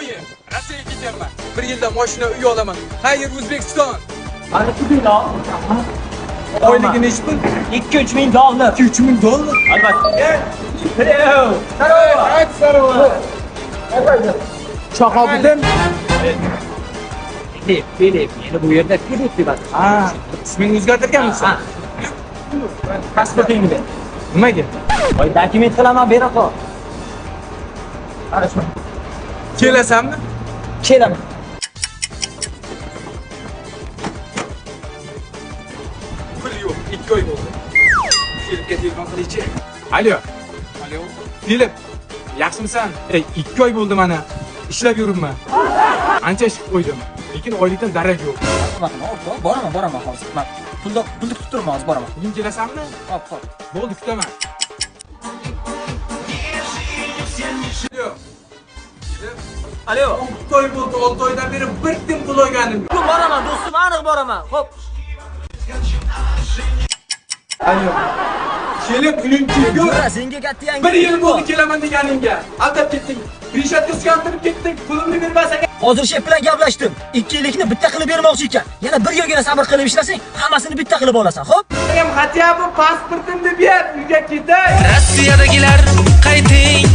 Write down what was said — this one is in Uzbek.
Keyin Rossiyaga ketyapman. Bir yilda mashina, uy olaman. Xayr, O'zbekiston. Mana shu bino. Oyligi nechi pul? 2-3 ming dollar. 2-3 ming dollar. Albatta. Hello. Shahobiddin. Filip, Filip. Meni bu yerda Filip deb atashadi. Ha, ismingni o'zgartirganmisan? Ha. Pasportingni ber. Nimaga? Voy, dokument qilaman, bera qol. Ana shu. Kelasanmi? Kelaman. Pul yo'q, 2 oy bo'ldi. Filipga telefon qilaychi. Alo. Alo. Filip, yaxshimisan? Ey, 2 oy bo'ldi mana. Ishlab yuribman. Ancha ish qilib qo'ydim. Lekin oylikdan darak yo'q. O'rtoq, boraman, boraman hozir. Man pulni kutib turman, hozir boraman. Bugun kelasanmi? Hop, hop. Bo'ldi, kutaman. Alo. Filip, Alo. 6 oy bo'ldi, 6 oydan beri bir tiyin pul olganim yo'q. Bugun boraman, do'stim, aniq boraman. Hop. Alo. Kelib uying kelgur. Jo'ra, senga katta yangi Bir yil bo'ldi kelaman deganingga. Aldab ketding. Rishatga suyantirib ketding. Pulimni bermasang. Hozir shef bilan gaplashdim. 2 yillikni bitta qilib bermoqchi ekan. Yana bir yilgina sabr qilib ishlasang, hammasini bitta qilib olasan, xo'p? Ham хотя бы pasportimni ber, uyga ketay. Rossiyadagilar, qayting.